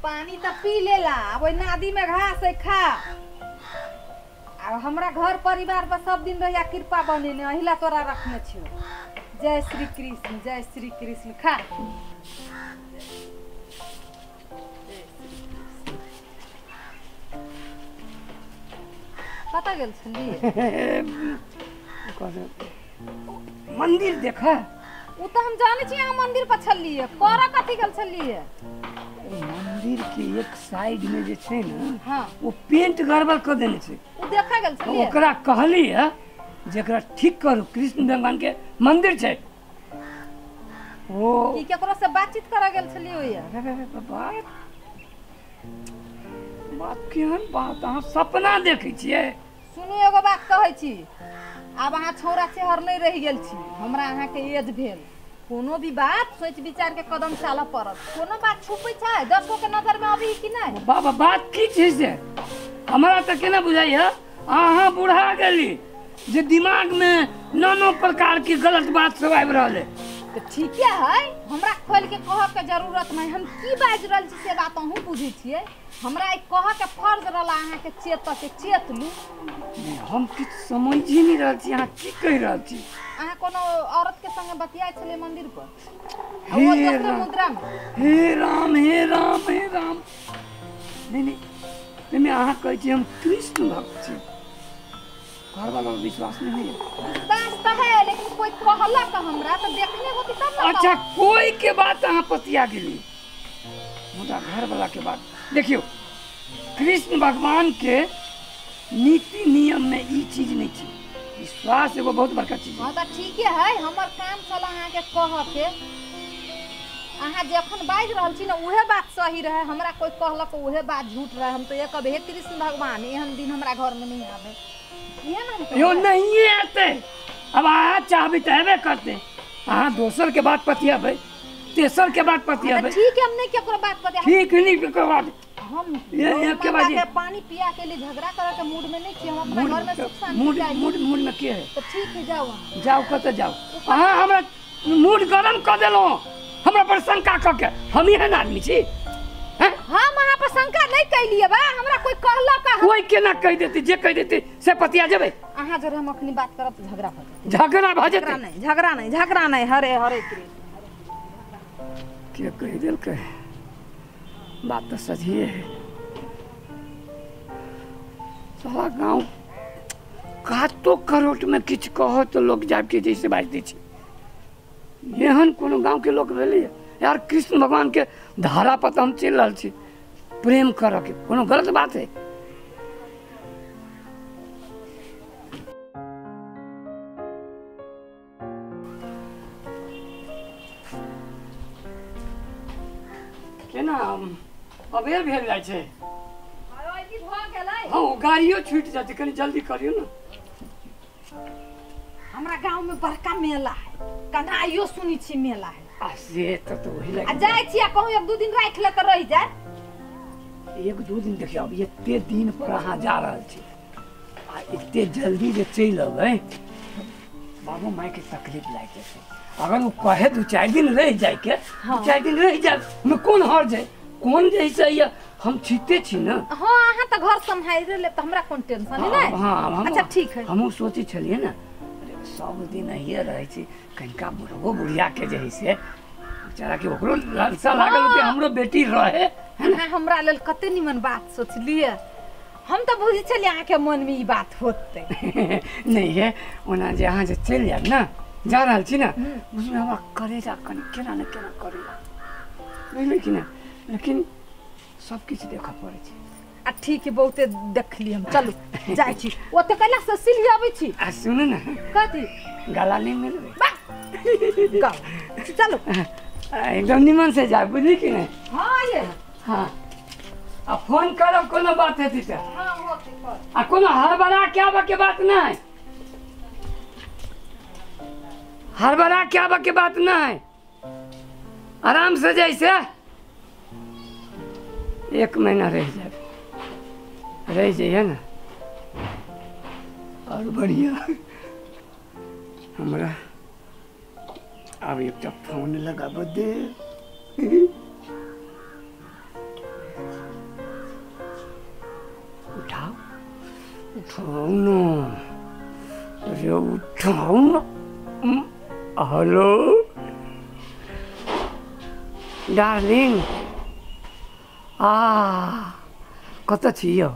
पानी तो पी लेला, अब ओहि नदी में घास है खा। आ हमरा घर परिवार पर सब दिन रहिया कृपा बनेने, अहिला तोरा रखने छियो। जय श्री कृष्ण, जय श्री कृष्ण। खा। कतऽ गेल छलियै? मंदिर देखा। ओ तऽ हम जानै छी अहाँ मंदिर पर छलियै, करऽ कथी गेल छलियै? मंदिर के एक साइड में जे छै ने, हाँ, वो पेंट गड़बड़ कर देने छै। ओ देखा गेल छलियै? ओकरा कहली है जेकरा ठीक करू, कृष्ण भगवान के मंदिर छै। वो की केकरो से बातचीत करऽ गेल छलियै ओइया? बात बात केहन बात, अहाँ सपना देखै छियै? सुनू एगो बात कहै छी, आब अहाँ छौड़ा चेहर नहीं रहि गेल छी, हमरा अहाँके एज भेल, कोनो भी बात सोच विचार के कदम चालऽ पड़त। कोनो बात छुपै छै 10 गो के नजर में अभी कि नहीं? बाबा बात की छै से हमरा तऽ केना बुझाइया, अहाँ बुढ़ा गेली जे दिमाग में नाना प्रकार के गलत बात सब आबि रहल है। तो ठीके है, हमरा खोल के कहऽ के जरूरत नहीं, हम की बाजि रहल छी से बात अहूँ बुझै छियै। हमरा एक कहऽ के फर्ज रहला अहाँके चेत के चेत लू। हम किछु समझि नहीं रहल छी अहाँ की कहि रहल छी। अहाँ कोनो औरत के संगे बतियाइ छलियै मंदिर पर? हे राम, मुद्रा में। हे राम, हे राम, हे राम। नहीं नहीं, ताहिमे अहाँ कहै छी हम कृष्ण भक्त छी, घरवाला पर विश्वास नहीं है? विश्वास तो है, लेकिन कोई कहलक हमरा तो देखने होती तब ना। अच्छा कोई के बात अहाँ पतिया गेली, मुदा घरवाला के बात देखियो, कृष्ण भगवान के नीति नियम में ई चीज नहीं छै। विश्वास एगो बहुत बड़का चीज है। हाँ तो ठीके है, हमर काम छल अहाँके कहऽ के। अहाँ जखन बाजि रहल छी ने उहे बात सही रहे, हमरा कोई कहलक उहे बात झूठ रहे। हम तो ये कहबै हे कृष्ण भगवान एहन दिन हमरा घर में नहीं आवे, इहे ना हम यो नहीं आते। अब अहाँ चाहबै तऽ हेबे करते, अहाँ दोसर के बात पतियाबै, तेसर के बात पतियाबै। ठीक है, हम नहीं केकरो बात पतिया, ठीक नहीं केकरो बात। हम ये के बाजी के पानी पिया के लिए झगड़ा करे के मूड में नहीं छी, हम अपना घर में सुख शांति मूड मूड मूड में के है तो ठीक है। जाओ अहाँ, जाओ कतऽ जाओ? अहाँ हमरा मूड गरम कऽ देलहुँ, हमरा पर शंका कऽ के। हम एहन आदमी छी? हम अहाँ पर शंका नहीं कैलियै बा, हमरा कोई कहलक। कोई केना कहि देतै, जे कहि देतै से पतिया जेबै। अहाँ जरे हम अखनी बात करब तऽ झगड़ा भऽ जेतै। झगड़ा भऽ जेतै? नहीं, झगड़ा नहीं, झगड़ा नहीं। हरे हरे कृष्ण। के कहि देलकै? बात तो सही है, सारा गाँव कातो करोट में किछु कहो तो लोग जाके जैसे बाजि दै छै। एहन कोनो गाँव के लोग भेलैए यार, कृष्ण भगवान के धारा पर हम चलि रहल छी, प्रेम करऽ के कोनो गलत बात है? केना अबेर भेल जाइ छै? हाँ गाड़ियो छूटि जाते, कनी जल्दी करियो ना। हमरा गाँव में बड़का मेला है, कन्हाइयो सुनी छी मेला है। आ से तो वही लगे। आ जाइ छी आ कहूँ एक दू दिन राखि ले तऽ रहि जाय। एक दू दिन देखियौ, अब एते दिन पर अहाँ जा रहल छी आ एते जल्दी जे चलि अबै, बाबू माय के तकलीफ लागि जेतै। अगर ओ कहे 2-4 दिन रहि जाइके, 2-4 दिन रहि जाय में कोन हर्ज है? कोन जे है हम छीते छी ना। हाँ अहाँ तऽ घर सम्हारि लेब तऽ हमरा कोन टेंशन है ने। हाँ, अच्छा ठीक है। हमहूँ सोचै छलियै ने, सब दिन अहिए रहै छी, कनिका बुढ़बो बुढ़िया के जे है से बेचारा के ओकरो लालसा लागल होतै हमरो बेटी रहे। अहाँ हमरा लेल कते निमन बात सोचलियै, हम तऽ बुझै छलियै अहाँके मन में ई बात होतै। नहीं है, ओना जे अहाँ जे चलि जायब ना, जा रहल छी ना, उसमें हमरा करेजा कनि केना ने केना करैया, बुझलियै कि ना? लेकिन सब किछु देखऽ पड़ै छै। आ ठीक है, बहुते देखली हम, चलू जाइ छी ओते कैला से सिली अबै छी। आ सुनू ने, कथी गला नहीं मिलबै? चलू एकदम निमन से जाए, बुझली कि नहीं? हाँ ये हाँ, आ फोन करब कोनो बात हेतै तऽ। हाँ होतै कर। आ कोनो हड़बड़ा के आबऽ के बात नहीं, हड़बड़ा के आबऽ के बात नहीं, आराम से जैसे 1 महीना रह जाए, रह जाइए ना और बढ़िया। हमरा आब एकटा फोन लगाबऽ दे। उठाउ न अरे उठाउ न। हेलो डार्लिंग, आ कतऽ छी यौ?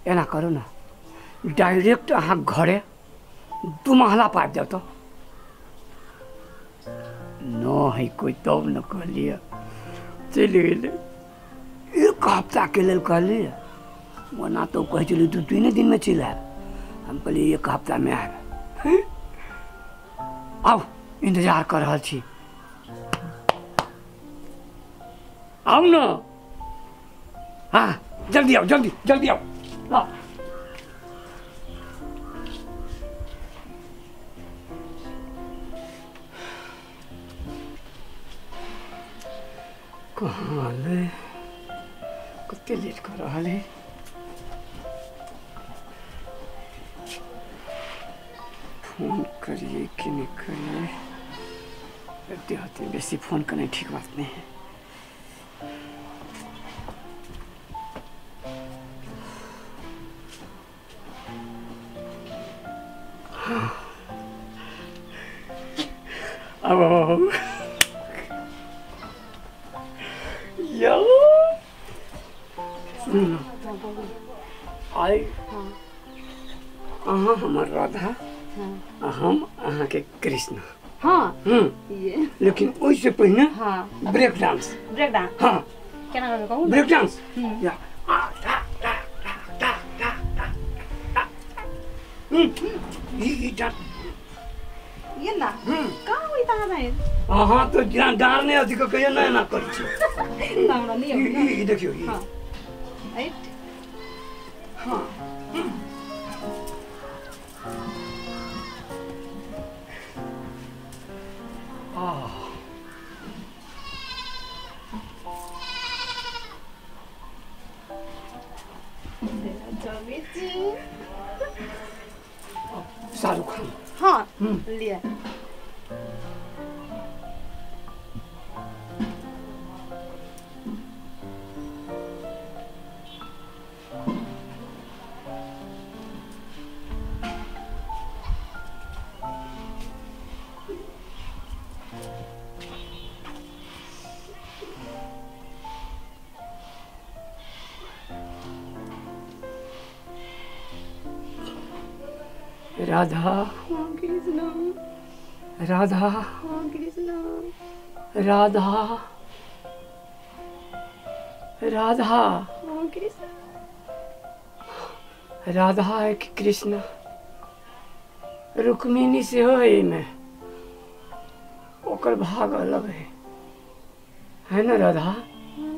एना करू ने, डायरेक्ट अहाँ घरे 2 महला पाबि जाउ तऽ न है कोई, तब न कहलियै चलि गेलै। 1 हफ्ताके लेल कहलियै, ओना तऽ कहै छलै 2-3 दिनमे चलि आयब, हम कहलियै 1 हफ्तामे आयब। आउ, इन्तजार कऽ रहल छी, आउ न। हाँ जल्दी आओ, जल्दी जल्दी आओ। ला कहाँ ले, कते लेट कर रहल है। फोन करिए कि नहीं करिए, होते बेसी फोन करना ठीक बात नहीं है। अब यो सुन न, आई अहाँ हमर राधा, हम अहाँ के कृष्ण। हाँ ये लेकिन ओहिसे पहिने हाँ ब्रेक डांस। ब्रेक डांस हाँ केना करबै कहू? ब्रेक डांस या आ टा टा टा टा टा टा ई डांस ये ना कहाँ होई तहाँ नहीं। अहाँ तो डार नहीं अथी कहियो ना एना करै छी। ना हमरा नहीं ई देखियौ ई। हाँ राइट हाँ शाहरुख खान। हाँ लिया। राधा कृष्ण, राधा कृष्ण, राधा राधा कृष्ण, राधा है कि कृष्ण? रुक्मिणी सेहो है एहिमे, ओकर भाग अलग है ना राधा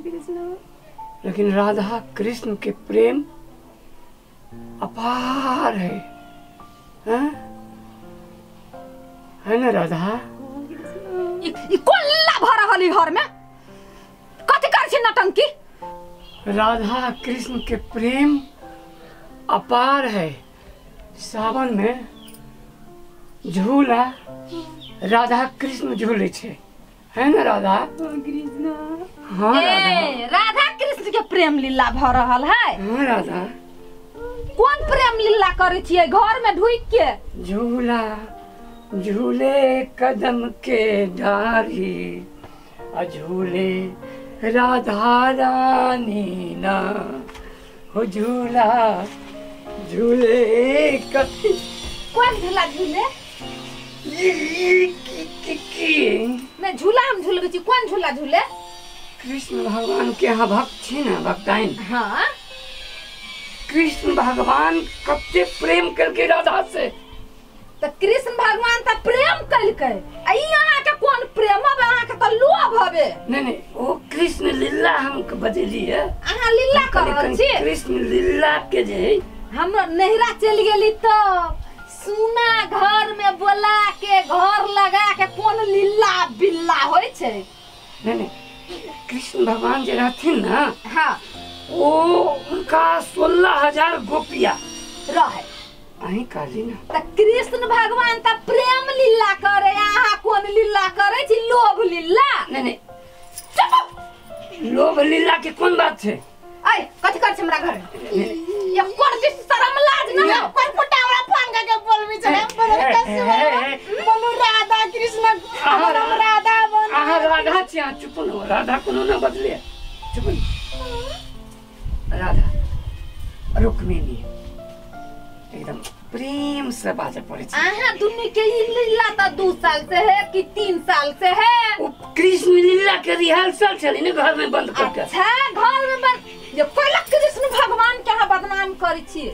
कृष्ण। लेकिन राधा कृष्ण के प्रेम अपार है, है ना राधा? ई कोन लीला भ रहल है घर में? कथि करै छी नटंकी? राधा कृष्ण के प्रेम अपार है। सावन में झूला राधा कृष्ण झूले छे, है ना राधा कृष्ण? हाँ राधा, राधा कृष्ण के प्रेम लीला भ रहल है। हाँ राधा, कौन प्रेम लीला करे छियै घर में ढुक के? झूला झूले कदम के डारी, आ झूले राधा रानी ना हो, झूला झूले कदम। कौन झूला झूले? की नहीं झूला हम झूलबै छी, कौन झूला झूले? कृष्ण भगवान के यहाँ भक्त छी ना, भक्ताइन। हाँ कृष्ण भगवान कते प्रेम करके राधा से, तो कृष्ण भगवान त प्रेम कलकै, आ ई अहाँ के कोन प्रेम हबे? अहाँ के त लोभ हबे। नहीं नहीं, ओ कृष्ण लीला हम बजेली है, अहाँ लीला कर रहल छी। कृष्ण लीला के जे हम नहिरा चलि गेली त सुना घर में बोला के घर लगा के कोन लीला बिल्ला होय छै? नहीं नहीं, कृष्ण भगवान जे रहथिन ना, हाँ वो उनका 16,000 गोपिया रहे। अहीं कहली ना त कृष्ण भगवान त प्रेम लीला करे, अहाँ कोन लीला करे छी? लोभ लीला। नहीं नहीं, लोभ लीला के कोन बात छै? ऐ है कथि कर छै हमरा घर ये कोन चीज शरम लाज ना है कोन फुटावड़ा फोन करके बोलबी छै बोलू कैसे बोलू राधा कृष्ण हमर नाम राधा बन अहाँ राधा छी अहाँ चुप न हो राधा कोनो ना बदले चुप राधा रुक्मिणी एकदम प्रेम से बाजे पड़े छै अहाँ दुनू के ई लीला त 2 साल से है कि 3 साल से है ओ कृष्ण लीला के रिहर्सल चली ने घर में बंद करके अच्छा घर में बंद ये पहला कृष्ण भगवान के अहाँ बदनाम करै छी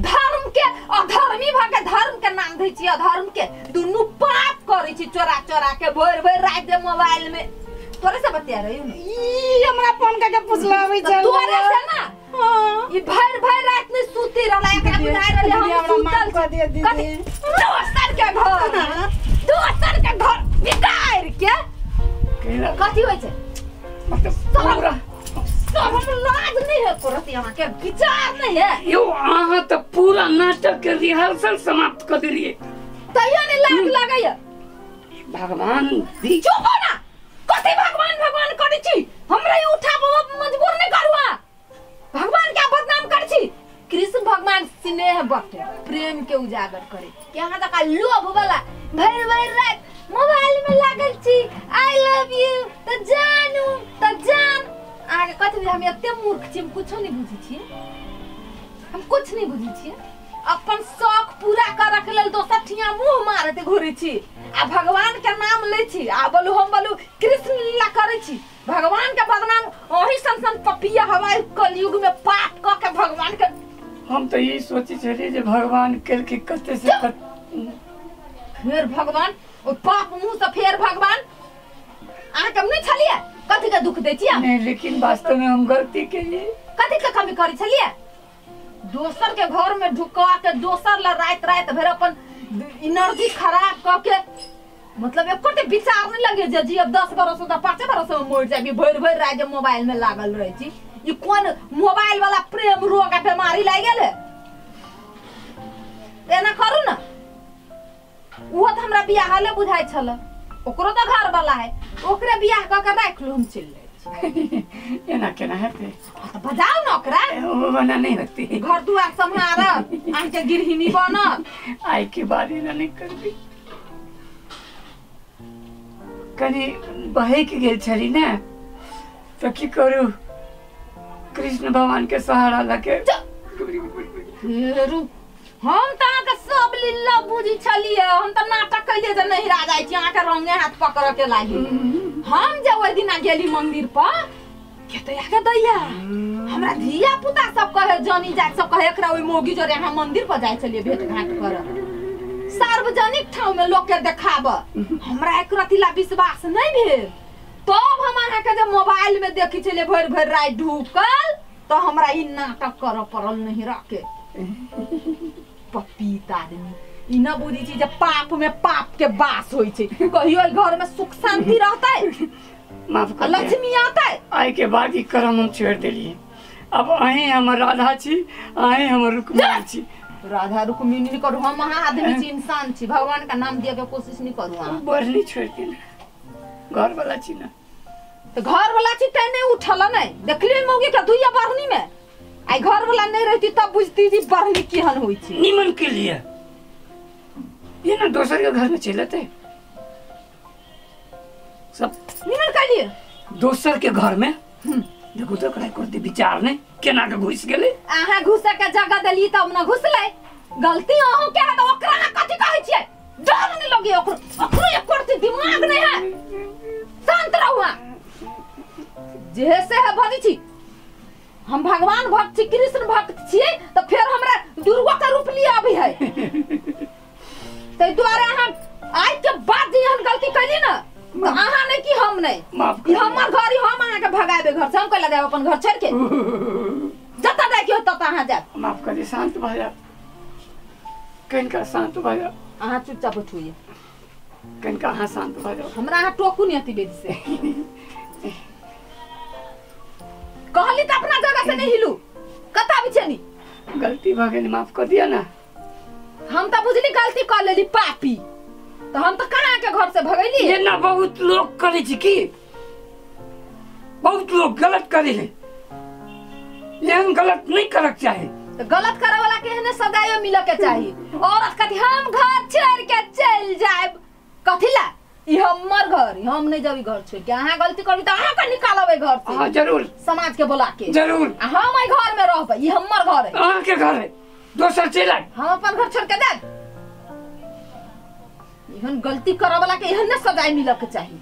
धर्म के अधर्मी भ के धर्म के नाम दै छी अधर्म के दुनू पाप करै छी चोरा चोरा के भोर भोर राति के मोबाइल में तोरे से बतिया रही हूं ई हमरा फोन करके पुछलाबै छै तोरे से ना हां ई भर भर रात में सूती रहला एकरा बुझाय रहले हम सुतल कर दिया दीदी दोसर के घर दोसर के घर बिगाड़ के कथि होय छै मतलब पूरा सब हम लाज नहीं है करत यहाँ के विचार नहीं है यो अहाँ त पूरा नाटक के रिहर्सल समाप्त कर देलिए तैयो नहीं लाज लागैया भगवान दी चुप हो ना कथि भगवान भगवान करै छी हमरा ई उठाबो मजबूर नहीं करू अहाँ भगवान के बदनाम करै छी कृष्ण भगवान स्नेह बटे प्रेम के उजागर करे कि अहाँ तक लोभ वाला भरि भरि रात मोबाइल में लागल छी I love you त जानू त जान अहाँ के कथि हम एते मूर्ख छी हम कुछो नहीं बुझै छी हम कुछ नहीं बुझै छी अपन शौक पूरा करे के लेल दोसर ठिया मुंह मारते घुरै छी आ भगवान के नाम लै छी आ बोलू हम बोलू कृष्ण लीला करै छी भगवान के बदनाम ओही सन सन पपिया हवाई कलयुग में पाप क के भगवान के हम तो यही सोची छली जे भगवान कल के कते से फेर भगवान ओ पाप मुंह से फेर भगवान अहाँ के नहीं छलिए कथि के दुख दै छी नहीं लेकिन वास्तव में हम गलती केलिए कथि के कमी करै छलिए दोसर के घर में ढुका के दोसर ला रात रात भर अपन एनर्जी खराब क के मतलब एको ते विचार नहीं लगे जे जी अब 10 बरस त 5 बरस में मर जाबी भरि भरि रात जे मोबाइल में लागल रहे छी ई कोन मोबाइल वाला प्रेम रोग आ बीमारी लागि गेल है एना करू ना उहो त हमरा बियाह ले बुझाइ छल ओकरो त घर वाला है ओकरे बियाह क के राख लू हम चलि जाइ एना केना हेतै त बजाउ न ओकरा ओ बना नहीं होती घर दुआर सम्हारत अहाँ के गृहिणी बनत आई के बाद एना नहीं करबी कनी बहक गेल छली ने तो की करू कृष्ण भगवान के सहारा लके हम त अहाँ के सब लीला बुझी छलिए हम त नाटक कैलिए जे नहिरा जाइ छी अहाँ के रंगे हाथ पकड़ के लागी हम जे ओहि दिना गेली मंदिर पर के त आके दैया हमरा धिया पुता सब कहे जनी जात सब कहे एकरा ओहि मोगी जोरे अहाँ मंदिर पर जाइ छलिए भेट घाट कर सार्वजनिक ठाउँ में लोग के देखाब हमरा एक रतिला विश्वास नहीं भेल तब हम अहाँ के जे मोबाइल में देखी छलिए भरि भरि राति ढुकल तो हमरा ई नाटक करऽ पड़ल नहिरा के पपीता आदमी ई न बुझी छी जे पाप में पाप के वास होइ छै कहियो घर में सुख शांति रहतै माफ कर लक्ष्मी आतै आई के बाद ई कर्म हम छोड़ देलिए अब अहीं हमर राधा छी अहीं हमर रुक्मिणी छी राधा रुक्मिणी नहीं करू हम अहाँ आदमी छी इंसान छी भगवान का नाम दिए के कोशिश नहीं करू अहाँ बढ़नी छोड़ देना घर वाला छी ना तो घर वाला छी ते नहीं उठल नहीं देखलिए मौगी के दुइया बढ़नी में आई घर वाला नहीं रहती तब बुझती जी बढ़नी केहन होइ छै निमन के लिए ये ना दोसर के घर में चलते सब निमन के लिए दोसर के घर में देखो तो करा करते विचार नहीं केना के घुस गेले अहाँ घुसे के जगह देली तब न घुसलै गलती अहूँ के है त ओकरा अहाँ कथि कहै छियै डर नहीं लगे ओकरो ओकरो एको रत्ती दिमाग नहीं है शांत रहू अहाँ जे से है भजी छी हम भगवान भक्त छी कृष्ण भक्त छियै त फेर हमरा दुर्गा के रूप लिया अभी है तै दुआरे अहाँ आइ के बाद जे एहन गलती कैली ना तो अहाँ नहीं कि हम नहीं माफ ई हमर घर ई हम अहाँ के भगाबे घर से हम कैला जायब अपन घर छोड़ के जतऽ जाय के हो ततऽ अहाँ जायब माफ कर दे शांत भऽ जा कनिका शांत भऽ जा अहाँ चुपचाप उठिए कनिका अहाँ शांत भऽ जाओ हमरा अहाँ टोकू नहीं अति बेर से कहली त अपना जगह से नहीं हिलू कतऽ आबै छियै नी गलती भऽ गेल माफ कर दिया ना हम त बुझली गलती कर लेली पापी तो हम तो कहाँ के घर से भगैली ये ना बहुत लोग करे छी की बहुत लोग गलत करे है एहन गलत नहीं करक चाही। तो गलत करे वाला के एहने सजायो मिले के चाही। औरत कथी हम घर छोड़ के चल जाएब कथी ला? ई हमर घर, हम नहीं जाबी घर छोड़ के। अहाँ गलती करबी त अहाँ के निकालबै घर से। हां जरूर, समाज के बोला के जरूर। आ हम एहि घर में रहबै, ई हमर घर है। अहाँ के घर है, दोसर चलि आएब। हम अपन घर छोड़ के जाएब? एहन गलती करे वाला के एहन ने सजाय मिले के चाही।